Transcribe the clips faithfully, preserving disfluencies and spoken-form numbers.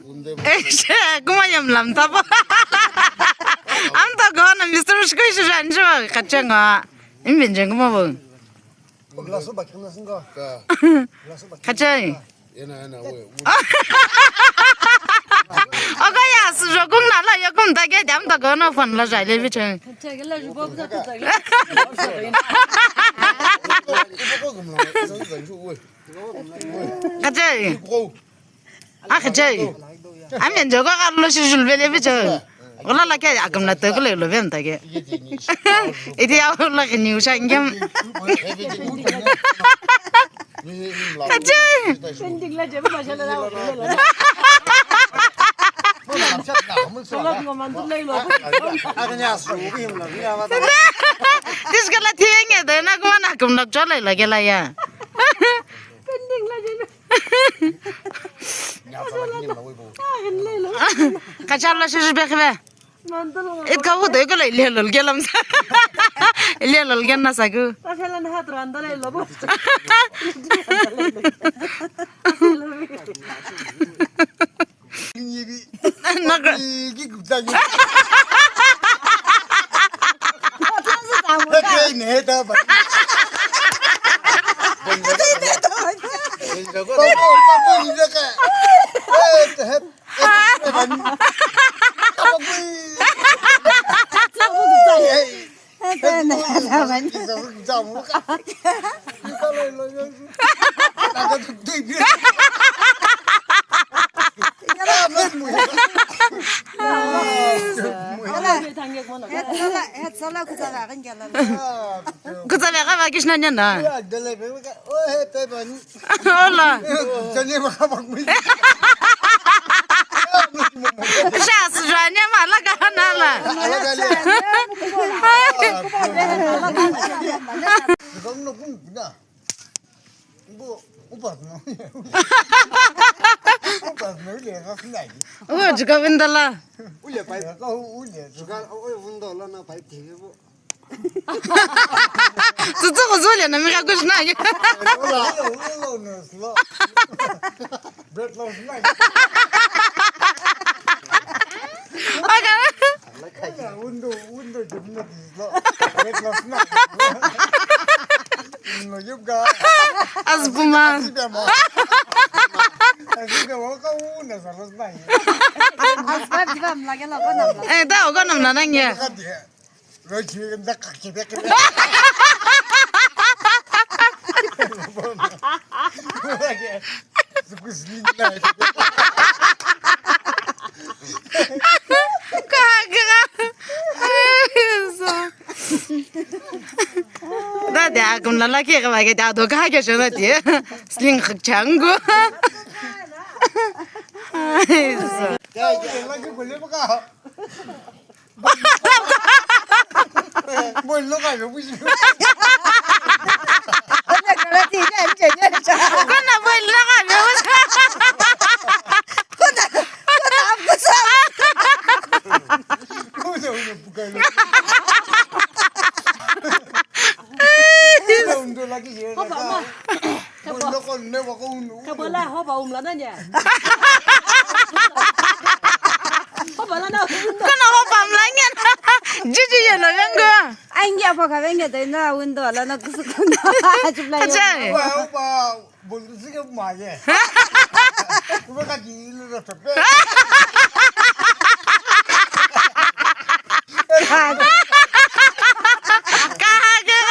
Eshe, kuma yam lam tabo. Amta gona Mister Shkushi ranjo kachenga. Imbenje kuma bo. Kachai. Oka ya su jo kung na la ya kung ta ke dam ta gona phone la jai le bichai. Kachai. Akhachai. Amen jogo ka lo shi jul bele bicho. Ola la ke akamla to ko lo ben ta ke. Iti ya la ke niu sha ngem. Kachai. Tiskala thienge de na ko na akamla chola la ke la ya. Kachar la shi be khibe. It ka wudo ko le le lol gelam sa. Le lol gen na sa ku. Naga. Kutsa veka va kishna nyana. Hola. Sha sujanya mala ka nala. Uwa jika vindala. Ule pai ka ule jika ule vindala na pai ke bo. Tsutsu kuzule na mika kushna. Bread loaf na. Aga. Window window jumna. Bread loaf na. No yubga. Azbuma. Azbuma ka una salas na. Azbuma diba mlagela kona mla. Eh, da kona mla nanya. Da de akum la la ke ga ke da do ga ke shona de. Sling khak changu. Boil lo ka yo buji. Ana kala ti ya nje nje. Kona boil lo ka yo. Kona kona abusa. Kona uyo buka lo. Kona undo lagi ye. Papa ma. Kabala hoba umla nanya. Hoba lana umla. Kana hoba umla ngen. Jiji yelo yango. Angi apa ka venge dai na window lana kusukundo. Ajibla yo. Acha. Hoba hoba bulu sige maye. Kuba ka di lo tape. Kaha kaha.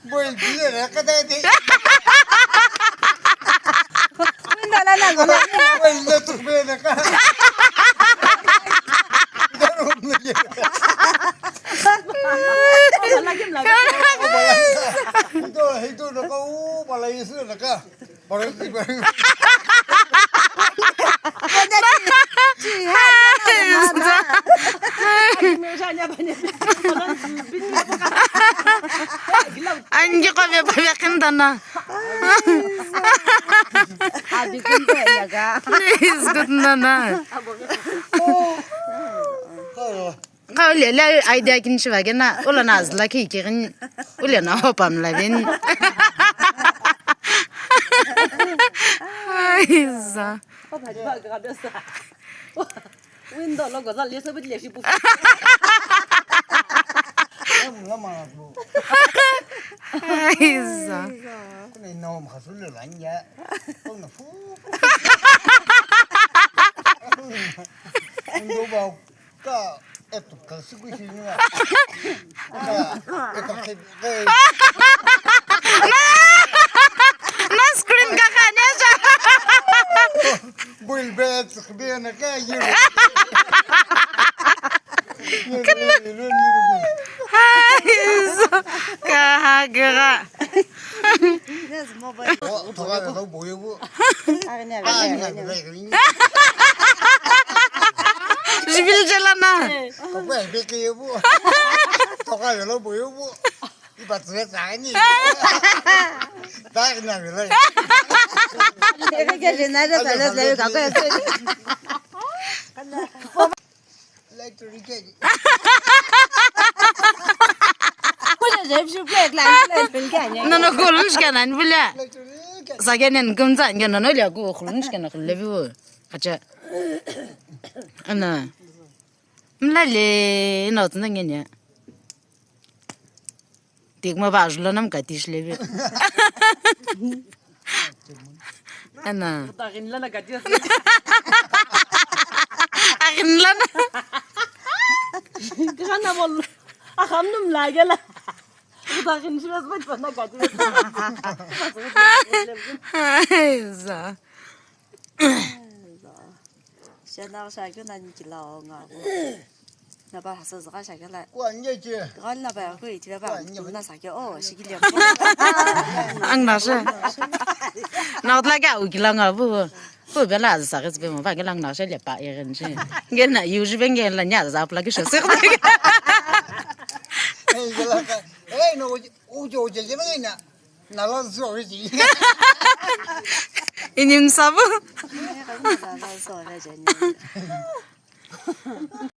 Boil biye re ka dai de. Winda la la la. Boil le tu be le ka. Ito, ito na ka u bala yesu na ka. Angi ko be pa be kin dana. Please, good nana. Ka ule le idea kin shiva kena, ula na azla ki kirin, ule na hopa mla bin. Aiza. Window lo goza le sabi le shi pu. Aiza. Kuna ina om khasul lo lanya. Kuna fu. Window ba ka etu ka siku shi ni. Ka etu ke. Na screen ka kanya ja. Buil bet be na ka yuru. Kana. Ka ha ga. Yes, mobile. Oh, thoga lo boyo bu. Jibil jela na. Ko be ke bu. Thoga lo boyo bu. Iba tsue tsani. Ta ina velo. Ebe ke jena de sala sala ka ko. Light to regain. Kuna je shi play clan play pin kanya. No no kulun shkana nbula. Light to regain. Sagenen kumza ngena no le ku kulun shkana kulebi. Acha. Ana. Mlale ina tsna ngenya. Tikma ba julo nam ka tish lebe. Ana. Agin lana. Agin lana. Kana mol. Akham num lagela. Agin shibas bat bana gadi. Aiza. Shana shakyo nani kila o nga bo. Na ba hasa zaka shakyo la. Kwa nye che. Gal na ba ko iti ba. Kwa nye. Na sakyo o shikili. Ang na she. Na utla ka u kila nga bo. Ko bela za sakyo be mo ba ke lang na she le pa e ren she. Nge na yu ji be nge la nya za pla ke she se. Hey, gela ka. Hey, no, ujo ujo je na. Na la zo ji. Ini msabu. Na la zo ji.